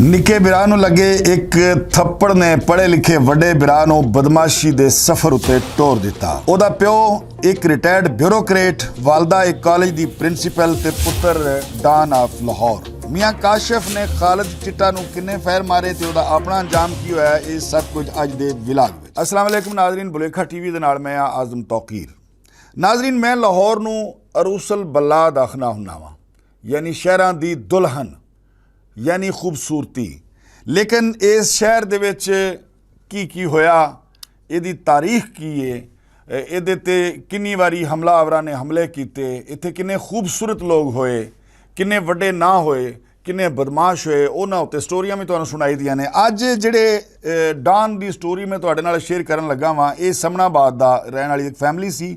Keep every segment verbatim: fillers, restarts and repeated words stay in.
نکے برا نوں لگے اک تھپڑ نے پڑھے لکھے وڈے برا نوں بدمعاشی دے سفر اتے ٹور دتا۔ اوہدا پیو اک ریٹائرڈ بیوروکریٹ، والدہ اک کالج دی پرنسپل تے پتر ڈان آف لاہور۔ میاں کاشف نے خالد چٹا نوں کنے فائر مارے تے اوہدا اپنا انجام کی ہویا، ایہہ سب کچھ اج دے ولاگ وچ۔ السلام علیکم ناظرین، بلیکھا ٹی وی دے نال میں آزم توقیر۔ ناظرین، میں لاہور نوں اروسل بلاد آخنا ہننا واں، یعنی شہراں دی دلہن، یعنی خوبصورتی۔ لیکن اس شہر دے وچ کی کی ہویا، ایہدی تاریخ کی ہے، ایہدے تے کنی واری حملہ آوراں نے حملے کیتے، ایتھے کنے خوبصورت لوگ ہوئے، کنے وڈے ناں ہوئے، کنے بدمعاش ہوئے، انہاں اتے سٹوریاں وی تہانوں سنائی دیاں نے۔ اج جڑے ڈان دی سٹوری میں تہاڈے نال شیئر کرن لگا واں، ایہہ سمنا آباد دا رہن والی اک فیملی سی۔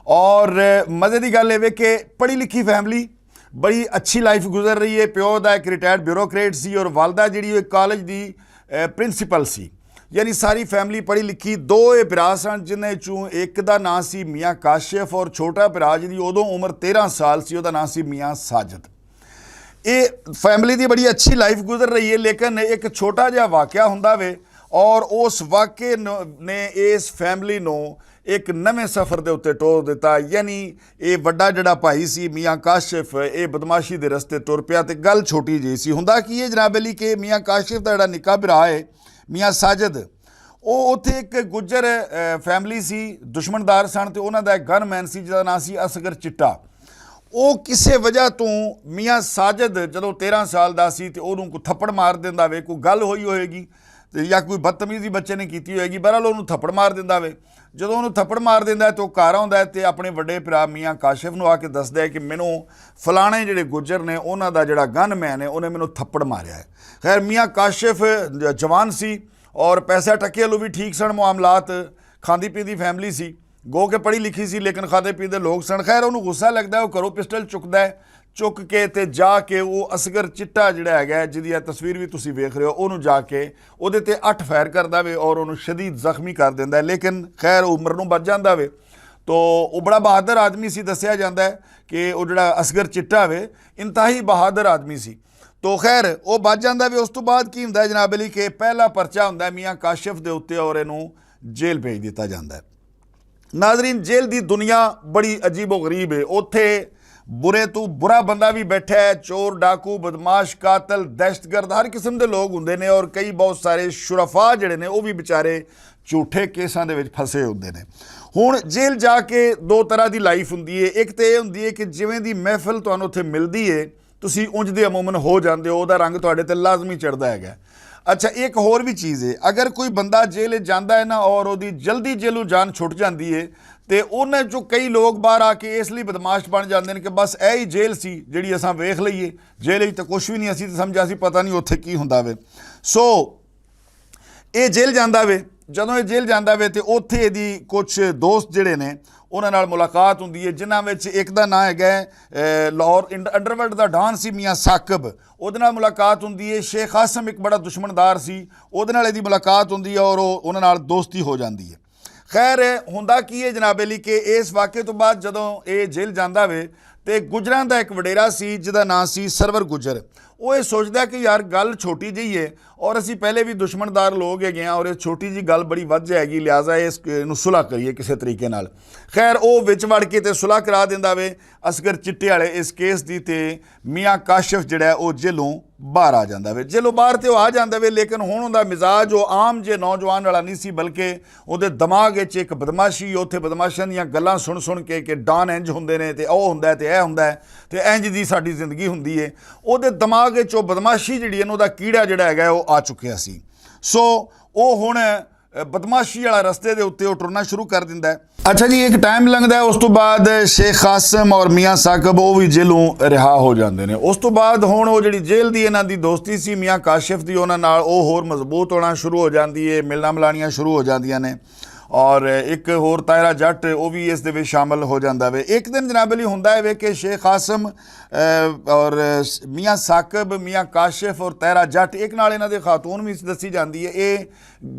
اور مزے دی گل ایہہ کہ پڑھی لکھی فیملی، بڑی اچھی لائف گزر رہی ہے۔ پیو دا اک ریٹائرڈ بیوروکریٹ سی اور والدہ جڑی اک کالج دی پرنسپل سی۔ یعنی ساری فیملی پڑھی لکھی۔ دو اے برا سن، جنہاں چوں اک دا ناں سی میاں کاشف اور چھوٹا برا جی دی اودوں عمر تیرہ سال سی، اوہدا ناں سی میاں ساجد۔ اے فیملی دی بڑی اچھی لائف گزر رہی ہے، لیکن اک چھوٹا جہا واقعہ ہوندا وے اور اس واقعے نے اس فیملی نوں اک نویں سفر دے اتے ٹور دتا۔ یعنی اے وڈا جڑا بھائی سی میاں کاشف، اے بدمعاشی دے رستے ٹر پیا تے گل چھوٹی جی سی۔ ہوندا کی اے جناب علی کہ میاں کاشف دا جڑا نکا برا ہے میاں ساجد، او اتھے اک گجر فیملی سی، دشمندار سن تے انہاں دا اک گن مین سی جس دا ناں سی اصغر چٹا۔ او کسے وجہ توں میاں ساجد جدوں تیرہ سال دا سی تے اوہنوں کوئی تھپڑ مار دیندا وے، کوئی گل ہوئی ہوئے گی یا کوئی بدتمیزی بچے نے کیتی ہوئے گی، بہرحال اوہنوں تھپڑ مار دیندا وے۔ جدوں اوہنوں تھپڑ مار دیندا ہے تے او گھر آندا ہے تے اپنے وڈے پرا میاں کاشف نوں آ کے دسدا ہے کہ مینوں فلانے جڑے گجر نے انہاں دا جڑا گن مین ہے انہاں مینوں تھپڑ ماریا ہے۔ خیر، میاں کاشف جوان سی اور پیسے ٹکے لو وی ٹھیک سن معاملات، کھاندی پیندی فیملی سی، گو کہ پڑھی لکھی سی لیکن کھاندے پیندے لوگ سن۔ خیر، اوہنوں غصہ لگدا ہے، او گھروں پسٹل چکدا ہے، چک کے تے جا کے او اصغر چٹا جڑا ہے گا جس دی تصویر وی تسی ویکھ رہے ہو، اوہنوں جا کے اوہدے تے اٹھ فائر کردا وے اور اوہنوں شدید زخمی کر دیندا ہے۔ لیکن خیر، او مرنوں بچ جاندا وے۔ تو او بڑا بہادر آدمی سی، دسیا جاندا ہے کہ او جڑا اصغر چٹا وے، انتہائی بہادر آدمی سی۔ تو خیر، او بچ جاندا وے۔ اس توں بعد کی ہوندا ہے جناب علی کہ پہلا پرچہ ہوندا ہے میاں کاشف دے اتے اور اینوں جیل بھیج دتا جاندا ہے۔ ناظرین، جیل دی دنیا بڑی عجیب و غریب ہے۔ اوتھے برے تو برا بندہ وی بیٹھا ہے، چور، ڈاکو، بدمعاش، قاتل، دہشت گرد، ہر قسم دے لوگ ہوندے نے اور کئی بہت سارے شرفا جڑے نے او وی بیچارے جھوٹے کیساں دے وچ پھسے ہوندے نے۔ ہن جیل جا کے دو طرح دی لائف ہوندی ہے۔ اک تے اے ہوندی ہے کہ جویں دی محفل تانوں اوتھے ملدی ہے، تسی اونج دے عموماً ہو جاندے ہو، اوہدا رنگ تہاڈے تے لازمی چڑھدا ہے گا۔ اچھا، ایک ہور وی چیز ہے، اگر کوئی بندہ جیل وچ جاندا ہے نا اور اوہدی جلدی جیلوں جان چھٹ جاندی ہے، تے انہاں چوں کئی لوگ باہر آ کے اس لئی بدمعاش بن جاندے نے کہ بس اے ہی جیل سی جڑی اساں ویکھ لئیے، جیل وچ تے کچھ وی نہیں، اسی تے سمجھا سی پتہ نہیں اوتھے کی ہوندا وے۔ سو اے جیل جاندا وے۔ جدوں اے جیل جاندا وے تے اوتھے دی کچھ دوست جڑے نے انہاں نال ملاقات ہوندی ہے، جنہاں وچ ایک دا ناں ہے گئے لاہور انڈر ورلڈ دا ڈان سی میاں ثاقب۔ اوہدے نال ملاقات ہوندی ہے۔ شیخ قاسم ایک بڑا دشمندار سی، اوہدے نال ایہدی ملاقات ہوندی ہے اور انہاں نال دوستی ہو جاندی ہے۔ خیر، ہوندا کی ہے جناب علی کہ اس واقعے توں بعد جدوں اے جیل جاندا وے تے گجراں دا ایک وڈیرا سی جس دا ناں سی سرور گجر۔ او اے سوچدا ہے کہ یار، گل چھوٹی جئی ہے اور اسی پہلے وی دشمندار لوگ ہے گئے ہیں اور اے چھوٹی جی گل بڑی ودھ جائے گی، لہذا اس نوں صلح کریے کسے طریقے نال۔ خیر، او وچ وڑ کے تے صلح کرا دیندا وے اصغر چٹے والے اس کیس دی تے میاں کاشف جڑا ہے او جیلوں باہر آ جاندا وے۔ جیلوں باہر تے او آ جاندا وے، لیکن ہن اوندا مزاج او عام جے نوجوان والا نہیں سی، بلکہ اوندے دماغ وچ ایک بدمعاشی، اوتھے بدمعاشاں دیاں گلاں سن سن کے کہ ڈان انج ہوندے نے تے او ہوندا ہے تے اے ہوندا ہے تے انج دی ساڈی زندگی ہوندی ہے۔ اوندے دماغ وچ او بدمعاشی جڑی ہے نا، اودا کیڑا جڑا ہے گا او آ چکیا سی۔ سو او ہن بدمعاشی والا رستے دے اتے او ٹرنا شروع کر دیندا ہے۔ اچھا جی، ایک ٹائم لنگدا ہے، اس تو بعد شیخ قاسم اور میاں ثاقب او وی جیلوں رہا ہو جاندے نے۔ اس تو بعد ہن او جڑی جیل دی انہاں دی دوستی سی میاں کاشف دی، انہاں نال او ہور مضبوط ہونا شروع ہو جاندی ہے، ملنا ملانیاں شروع ہو جاندیاں نے۔ اور ایک ہور طاہرہ جٹ او وی اس دے وچ شامل ہو جاندا وے۔ ایک دن جناب علی ہوندا ہے وے کہ شیخ قاسم اور میاں ثاقب، میاں کاشف اور طاہرہ جٹ، ایک نال انہاں دے خاتون وی دسی جاندی ہے، اے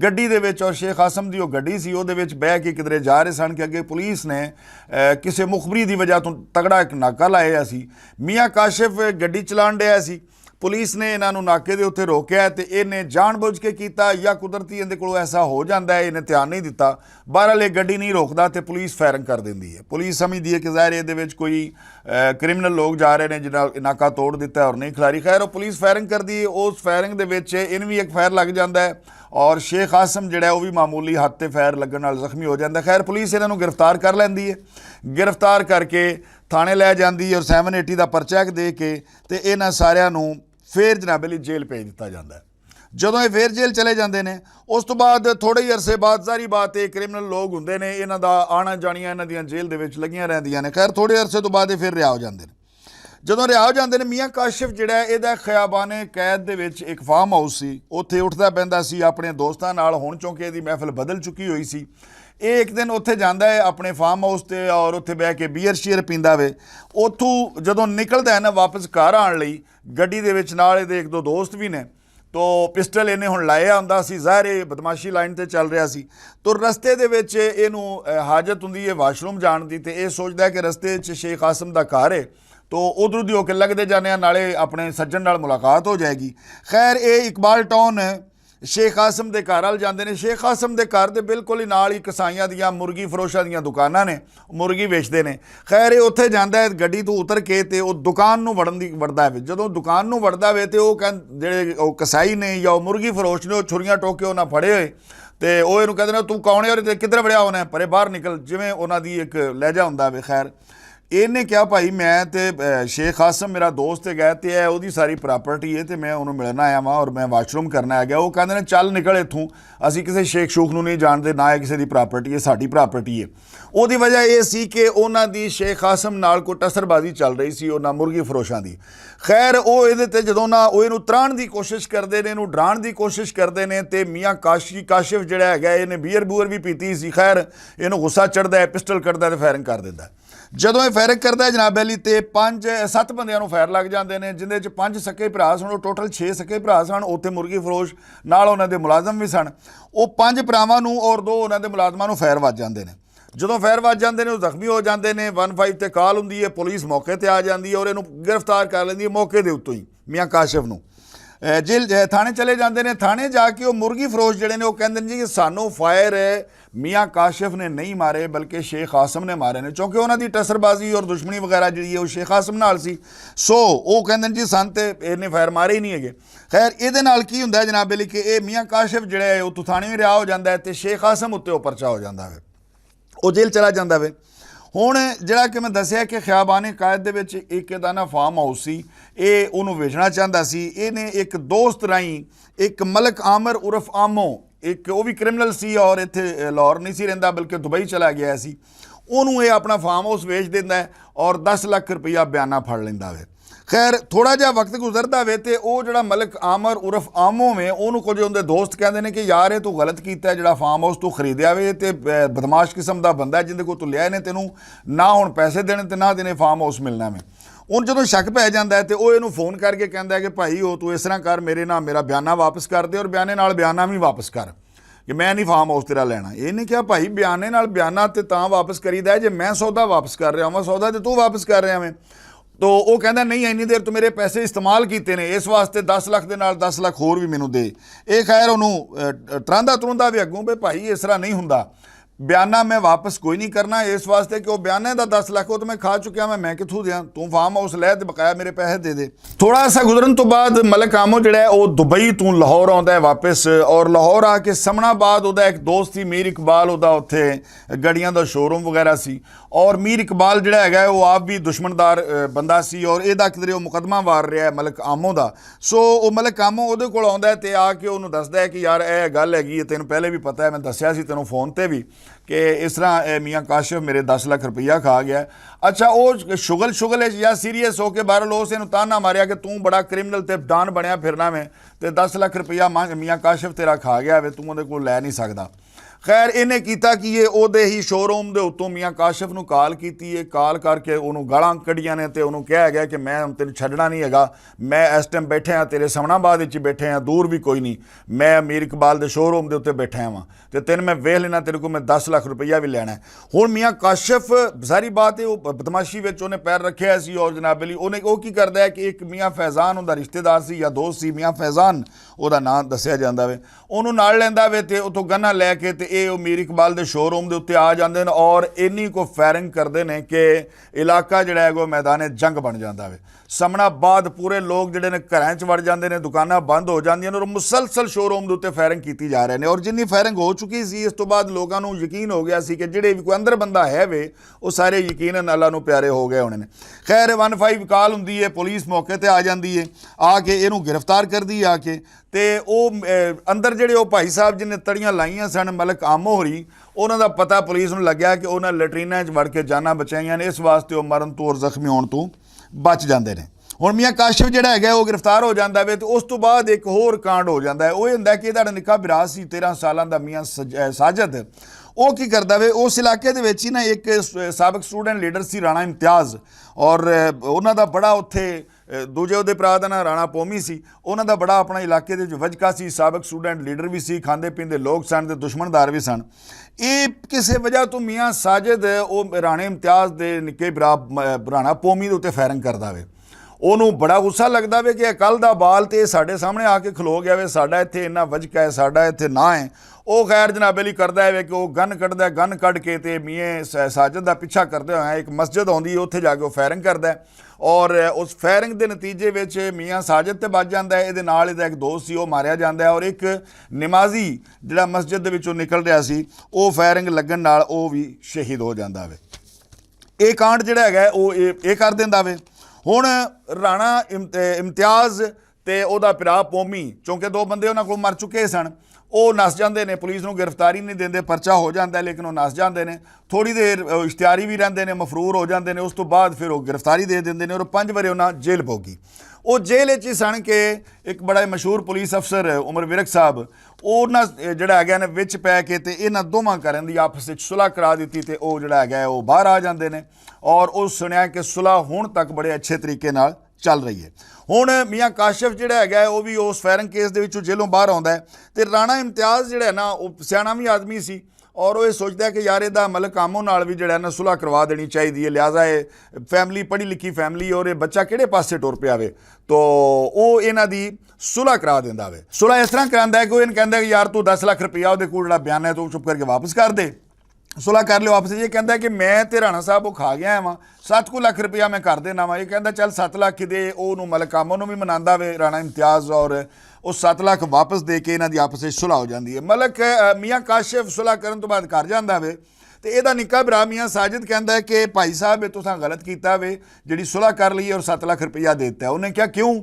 گڈی دے وچ اور شیخ قاسم دی او گڈی سی، او دے وچ بہ کے کدرے جا رہے سن کہ اگے پولیس نے کسے مخبری دی وجہ توں تگڑا ایک ناکا لایا سی۔ میاں کاشف گڈی چلان ڈیا سی پولیس نے انہاں نوں ناکے دے اتھے روکیا تے انہیں جان بوجھ کے کیتا یا قدرتی ایندے کولوں ایسا ہو جاندا ہے، انہیں دھیان نہیں دتا۔ بہرحال، یہ گڈی نہیں روکدا تے پولیس فائرنگ کر دیندی ہے۔ پولیس سمجھدی ہے کہ ظاہر ہے، ایندے وچ کوئی کرمنل لوگ جا رہے نے، جنہاں ناکا توڑ دتا ہے اور نہیں کھلاری۔ خیر، وہ پولیس فائرنگ کردی ہے، اس فائرنگ دے وچ ان وی ایک فائر لگ جاندا ہے اور شیخ عاصم جڑا ہے، وہ بھی معمولی ہتھ تے فائر لگن نال زخمی ہو جاندا ہے۔ خیر، پولیس انہاں نوں گرفتار کر لیندی ہے۔ گرفتار کر کے تھانے لے جاندی ہے اور سیون ایٹی دا پرچہ دے کے تے انہاں ساریاں نوں فیر جناب علی جیل بھیج دتا جاندا ہے۔ جدوں یہ فیر جیل چلے جاندے نے، اس تو بعد تھوڑے ہی عرصے بعد، ظاہری بات ہے، کرمنل لوگ ہوندے نے، انہاں دا آنا جانیاں انہاں دیاں جیل دے وچ لگیاں رہندیاں نے۔ خیر، تھوڑے عرصے تو بعد یہ فیر رہا ہو جاندے نے۔ جدوں رہا ہو جاندے نے، میاں کاشف جڑا ہے، ایہدا خیابان قید دے وچ ایک فارم ہاؤس سی، اوتھے اٹھدا بہندا سی اپنے دوستاں نال۔ ہن چونکہ ایہدی محفل بدل چکی ہوئی سی، اے ایک دن اوتھے جاندا ہے اپنے فارم ہاؤس تے اور اوتھے بہ کے بیئر شیئر پیندا وے۔ اوتھوں جدوں نکلدا ہے نا واپس گھر آن لئی، گڈی دے وچ نال ایہدے ایک دو دوست بھی نے، تو پسٹل اینے ہن لایا ہوندا سی، ظاہر ہے بدمعاشی لائن تے چل رہا سی۔ تو رستے دے وچ اینوں حاجت ہوندی ہے واش روم جان دی، تے اے سوچدا ہے کہ رستے وچ شیخ عاصم دا گھر ہے، تو ادھروں دی ہو کے لگدے جانے آ، نالے اپنے سجن نال ملاقات ہو جائے گی۔ خیر، اے اقبال ٹاؤن شیخ عاصم دے گھر ول جاندے نے۔ شیخ عاصم دے گھر دے بالکل ہی نال ہی کسائیاں دیاں، مرغی فروشاں دیاں دکاناں نے، مرغی ویچدے نے۔ خیر، اے اوتھے جاندا ہے، گڈی تو اتر کے تے او دکان نوں وڑن دی وڑدا ہے۔ جدوں دکان نوں وڑدا ہے تے او کہن-، جڑے او کسائی نے یا او مرغی فروش نے، او چھریاں ٹوکے انہاں پھڑے ہوئے تے او اینوں کہندے نے، "تو کون ہے اور تے کدھر وڑیا ہونا ہے؟ پرے باہر نکل۔" جویں انہاں دی ایک لہجہ ہوندا ہے۔ خیر، اینے کہا، "بھائی، میں تے شیخ عاصم میرا دوست ہے، گئے تے اے اوہدی ساری پراپرٹی ہے تے میں انہوں ملنا آیا واں اور میں واشروم کرنا آ گیا۔" او کہندے نے، "چل نکل اتھوں، اسی کسے شیخ شوخ نوں نہیں جانتے، نہ اے کسے دی پراپرٹی ہے، ساڈی پراپرٹی ہے۔" اوہدی وجہ ایہہ سی کہ انہاں دی شیخ عاصم نال کوئی ٹسر بازی چل رہی سی انہاں مرغی فروشاں دی۔ خیر، او ایہدے تے جدوں نہ او اینوں تران دی کوشش کردے نے، اینوں ڈران دی کوشش کردے نے، تے میاں کاشی کاشف جڑا ہے گیا، اینے بیئر بوئر وی پیتی سی۔ خیر، اینوں غصہ چڑھدا ہے، پسٹل کڈدا ہے تے فائرنگ کر دیندا ہے۔ جدوں ایہہ فائرنگ کردا ہے جناب علی، تے پنج ست بندیاں نوں فائر لگ جاندے نے، جندے وچ پنج سکے بھرا سن، او ٹوٹل چھ سکے بھرا سن، اوتھے مرغی فروش نال انہاں دے ملازم وی سن۔ او پنج بھراواں نوں اور دو انہاں دے ملازماں نوں فائر وج جاندے نے۔ جدوں فائر وج جاندے نے، او زخمی ہو جاندے نے، ون فائیو تے کال ہوندی ہے، پولیس موقع تے آ جاندی ہے اور اینوں گرفتار کر لیندی ہے موقع دے اتوں ہی، میاں کاشف نوں۔ جیل تھانے چلے جاندے نے۔ تھانے جا کے او مرغی فروش جڑے نے، او کہندے نے جی کہ سانوں فائر میاں کاشف نے نہیں مارے، بلکہ شیخ عاصم نے مارے نے، چونکہ انہاں دی ٹسر بازی اور دشمنی وغیرہ جڑی ہے، او شیخ عاصم نال سی۔ سو او کہندے نے جی سن تے اینے فائر مارے ہی نہیں ہے۔ خیر، ایہدے نال کی ہوندا ہے جناب علی کہ اے میاں کاشف جڑا ہے، او تھانے وی رہا ہو جاندا ہے تے شیخ عاصم اتے او پرچا ہو جاندا ہے، او جیل چلا جاندا ہے۔ ہن جڑا کہ میں دسیا کہ خیابان قائد دے وچ ایک ادانا فارم ہاؤس سی، اے اونوں ویچنا چاہندا سی۔ اینے ایک دوست راہیں، ایک ملک عامر عرف آمو، ایک او وی کرمنل سی اور ایتھے لاہور نہیں سی رہندا بلکہ دبئی چلا گیا سی، اونوں اے اپنا فارم ہاؤس ویچ دیندا ہے اور دس لکھ روپیہ بیانہ پھڑ لیندا ہے۔ خیر، تھوڑا جہا وقت گزردا وے تے او جڑا ملک عامر عرف آمو وے، اونوں کچھ اوندے دوست کہندے نے کہ یار، اے تو غلط کیتا ہے، جڑا فارم ہاؤس تو خریدیا وے تے بدمعاش قسم دا بندہ ہے، جندے کو تو لیا نے، تینوں نہ ہن پیسے دینے تے نہ دینے فارم ہاؤس ملنا وے۔ ہن جدوں شک پے جاندا ہے تے او اینوں فون کر کے کہندا ہے کہ بھائی، او تو اس طرح کر، میرے نال میرا بیانہ واپس کر دے اور بیانے نال بیانہ وی واپس کر، کہ میں نہیں فارم ہاؤس تیرا لینا۔ اینے کہا، بھائی، بیانے نال بیانہ تے تاں واپس کریدا ہے جے میں سودا واپس کر رہا ہاں، سودا تے تو واپس کر رہا میں۔ تو او کہندا، نہیں، اینی دیر تو میرے پیسے استعمال کیتے نے، اس واسطے دس لکھ دے نال دس لکھ ہور وی مینوں دے۔ اے خیر اونوں تراندا تروندا وی اگوں، بے بھائی، اس طرح نہیں ہوندا، بیانہ میں واپس کوئی نہیں کرنا، اس واسطے کہ او بیانے دا دس لکھ او تو میں کھا چکیا، میں میں کتھوں دیاں؟ توں فارم ہاؤس لے تے بقایا میرے پیسے دے دے۔ تھوڑا سا گزرن تو بعد ملک آمو جڑا ہے، او دبئی توں لاہور آندا ہے واپس، اور لاہور آ کے سمنا بعد اودا ایک دوست سی میر اقبال، اودا اوتھے گڑیاں دا شو روم وغیرہ سی، اور میر اقبال جڑا ہے گا، او آپ بھی دشمندار بندہ سی، اور ایہدا کدرے او مقدمہ وار رہیا ہے ملک آمو دا۔ سو او ملک آمو اوہدے کول آندا ہے تے آ کے اونوں دسدا ہے کہ یار، اے گل ہے گی، تینوں پہلے بھی پتہ ہے، میں دسیا سی تینوں فون تے بھی کہ اس طرح میاں کاشف میرے دس لکھ روپیہ کھا گیا ہے۔ اچھا، او شغل شغل ہے یا سیریس ہو کے بہرحال اس نے تانا ماریا کہ توں بڑا کرمنل تے ڈان بنیا پھرنا میں، تے دس لکھ روپیہ میاں کاشف تیرا کھا گیا ہے، توں اوہدے کول لے نہیں سکدا۔ خیر، انہیں کیتا کہ یہ اودے ہی شو روم دے اتوں میاں کاشف نوں کال کیتی ہے، کال کر کے انہوں گالاں کڈیاں نے تے انہوں کہا گیا کہ میں ہن تینوں چھڈنا نہیں ہیگا، میں اس ٹائم بیٹھے ہاں تیرے سمنا آباد وچ ہی بیٹھے ہاں، دور بھی کوئی نہیں، میں میر اقبال دے شو روم دے اتوں بیٹھے ہاں، تے تینوں میں ویکھ لینا، تیرے کو میں دس لاکھ روپیہ بھی لینا ہے۔ ہن میاں کاشف، ظاہری بات ہے، وہ بدمعاشی وچ انہیں پیر رکھیا سی، اور جناب علی، انہیں، وہ کی کردا ہے کہ ایک میاں فیضان اوندا رشتہ دار سی یا دوست سی، میاں فیضان اوندا ناں دسیا جاندا وے، اونوں نال لیندا وے تے اتھوں گنا لے کے تے اے او میر اقبال دے شو روم دے اُتے آ جاندے نے اور اینی کو فائرنگ کردے نے کہ علاقہ جڑا ہے، او میدان جنگ بن جاندا وے۔ سمنا بعد پورے لوگ جڑے نے گھراں چ وڑ جاندے نے، دکاناں بند ہو جاندیاں نے اور مسلسل شو روم دے اُتے فائرنگ کیتی جا رہے نے۔ اور جنی فائرنگ ہو چکی سی، اس تو بعد لوگاں نوں یقین ہو گیا سی کہ جڑے بھی کوئی اندر بندہ ہے وے، او سارے یقیناً اللہ نوں پیارے ہو گئے ہونے نے۔ خیر، ون فائیو کال ہوندی ہے، پولیس موقع تے آ جاندی ہے، آ کے اینوں گرفتار کردی آ کے۔ تے او، اے، اندر جڑے او بھائی صاحب جن نے تڑیاں لائیاں سن، ملک آمو ہوری، انہاں دا پتہ پولیس نوں لگیا کہ انہاں لیٹریناں وچ وڑ کے جاناں بچائیاں نے، اس واسطے او مرن تو اور زخمی ہون تو بچ جاندے نے۔ ہن میاں کاشف جڑا ہے او گرفتار ہو جاندا وے، تے اس تو بعد ایک ہور کانڈ ہو جاندا ہے۔ او اے ہوندا ہے کہ اے دا نکا بھرا سی، تیرہ سالاں دا میاں سج-، اے، ساجد۔ او کی کردا وے، اس علاقے دے وچ ہی نا ایک س-، سابق سٹوڈنٹ لیڈر سی رانا امتیاز، اور، اے، انہاں دا بڑا اتھے، اے، دوجے اودے پرا دا نا رانا پومی سی، انہاں دا بڑا اپنا علاقے دے وچ وجکا سی، سابق سٹوڈنٹ لیڈر وی سی، کھاندے پیندے لوگ سن تے دشمن دار وی سن۔ اے کسے وجہ تو میاں ساجد او رانے امتیاز دے نکے برا، م-، رانا پومی دے اُتے فائرنگ کردا وے۔ اونوں بڑا غصہ لگدا وے کہ اے کل دا بال تے ساڈے سامنے آ کے کھلو گیا وے، ساڈا ایتھے انہاں وجکا ہے، ساڈا ایتھے نہ ہے۔ او خیر جناب علی کردا ہے وے کہ او گن کڈدا ہے، گن کڈ کے تے میاں س-، ساجد دا پیچھا کردے ہوئے ایک مسجد ہوندی ہے، اوتھے جا کے او فائرنگ کردا ہے۔ اور اس فائرنگ دے نتیجے وچ میاں ساجد تے بچ جاندا ہے، ایدے نال ایدا ایک دوست سی، او ماریا جاندا ہے، اور ایک نمازی جڑا مسجد دے وچوں نکل رہیا سی، او فائرنگ لگن نال او وی شہید ہو جاندا وے۔ اے کانڈ جڑا ہے، او اے، اے کر دیندا وے۔ ہن رانا امت-، امتیاز تے اودا پرا پومی، چونکہ دو بندے انہاں کول مر چکے سن، او نس جاندے نے، پولیس نوں گرفتاری نہیں دیندے، پرچہ ہو جاندا ہے، لیکن او نس جاندے نے۔ تھوڑی دیر، او، اشتیاری وی رہندے نے، مفرور ہو جاندے نے، اس تو بعد پھر او گرفتاری دے دیندے نے اور پنج واری انہاں جیل بھوگی۔ او جیل وچ ہی سن کہ ایک بڑا مشہور پولیس افسر عمر ورک صاحب، او نہ، جڑا ہے گیا نے وچ پے کے تے انہاں دوواں کرن دی آپس وچ صلح کرا دتی تے او جڑا ہے گیا او باہر آ جاندے نے۔ اور او سنیا کہ صلح ہن تک بڑے اچھے طریقے نال چل رہی ہے۔ ہن میاں کاشف جڑا ہے گیا او وی اس فائرنگ کیس دے وچوں جیلوں باہر آوندا ہے۔ تے رانا امتیاز جڑا ہے نا، او سیانا وی آدمی سی، اور او اے سوچدا ہے کہ یار، ایدا ملک آمو نال وی جڑا ہے نا صلح کروا دینی چاہیدی ہے، لہذا اے فیملی پڑھی لکھی فیملی اور اے بچہ کیڑے پاسے ٹر پیا وے، تو او انہاں دی صلح کرا دیندا وے۔ صلح اس طرح کراندا ہے کہ او ان کہندا ہے کہ یار، تو دس لاکھ روپیہ اودے کول جڑا بیان ہے، تو چپ کر کے واپس کر دے۔ صلح کر لیو آپس وچ۔ یہ کہندا ہے کہ میں تے رانا صاحب او کھا گیا ہاں، ست کو لکھ روپیہ میں کر دینا وا۔ یہ کہندا، "چل، ست لکھ دے۔" او نو ملک آمو نو وی مناندا وے، رانا امتیاز، اور او ست لکھ واپس دے کے انہاں دی آپس وچ صلح ہو جاندی ہے۔ ملک، اہ، میاں کاشف صلح کرن تو بعد گھر جاندا وے، تے ایدا نکا بھرا میاں ساجد کہندا ہے کہ، "بھائی صاحب، اے تساں غلط کیتا وے، جڑی صلح کر لئی اور ست لکھ روپیہ دیتا ہے۔" انہیں کہا، "کیوں؟"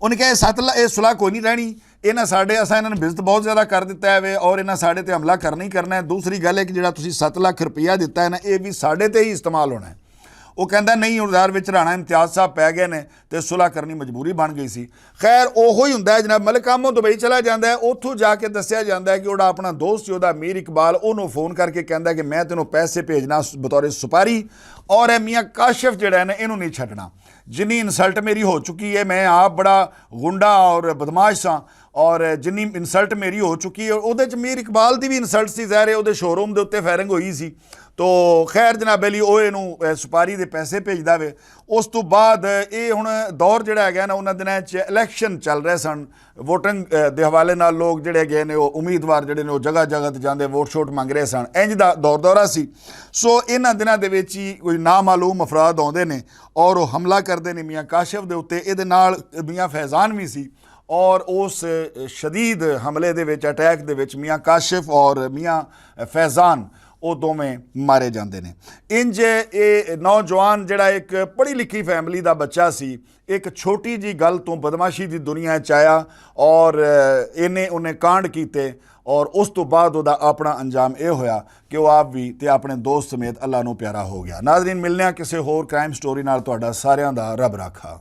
انہیں کہا، "اے ست لا-، اے صلح کوئی نہیں رہنی، انہاں ساڈے، اساں انہاں نے بزت بہت زیادہ کر دتا ہے وے، اور انہاں ساڈے تے حملہ کرنا ہی کرنا ہے۔ دوسری گل ہے کہ جڑا تسی ست لکھ روپیہ دتا ہے نا، اے بھی ساڈے تے ہی استعمال ہونا ہے۔" وہ کہندا، "نہیں، ہن ظاہر وچ رانا امتیاز صاحب پے گئے نے تے صلح کرنی مجبوری بن گئی سی۔" خیر، اوہو ہی ہوندا ہے جناب، ملک آمو دبئی چلا جاندا ہے، اوتھوں جا کے دسیا جاندا ہے کہ اوہدا اپنا دوست سی، اوہدا میر اقبال، اوہنوں فون کر کے کہندا ہے کہ میں تینوں پیسے بھیجنا س-، بطور سپاری، اور اے میاں کاشف جڑا ہے نا، اینوں نہیں چھڈنا۔ جنی انسلٹ میری ہو چکی ہے، میں آپ بڑا غنڈہ اور بدمعاش ساں، اور جنی انسلٹ میری ہو چکی ہے، اور اودے چ میر اقبال دی بھی انسلٹ سی، ظاہر ہے، اودے شو روم دے اُتے فائرنگ ہوئی سی۔ تو خیر جناب علی، او اینوں، اے، سپاری دے پیسے بھیجدا وے۔ اس تو بعد اے ہن دور جڑا ہے گیا نا، انہاں دناں چ الیکشن چل رہے سن، ووٹنگ، اے، دے حوالے نال لوگ جڑے گئے نے، او امیدوار جڑے نے، او جگہ جگہ تے جاندے ووٹ شوٹ منگ رہے سن۔ انج دا دور دورہ سی۔ سو انہاں دناں دے وچ ہی کوئی نامعلوم افراد آوندے نے اور او حملہ کردے نے میاں کاشف دے اُتے۔ اے دے نال میاں فیضان وی سی، اور اس شدید حملے دے وچ، اٹیک دے وچ میاں کاشف اور میاں فیضان او دوویں مارے جاندے نے۔ انج اے نوجوان جڑا ایک پڑھی لکھی فیملی دا بچہ سی، ایک چھوٹی جی گل تو بدمعاشی دی دنیا چ آیا اور اینے انہیں کانڈ کیتے، اور اس تو بعد او دا اپنا انجام اے ہویا کہ او آپ بھی تے اپنے دوست سمیت اللہ نو پیارا ہو گیا۔ ناظرین، ملنے ہاں کسے ہور کرائم سٹوری نال، تہاڈا ساریاں دا رب راکھا۔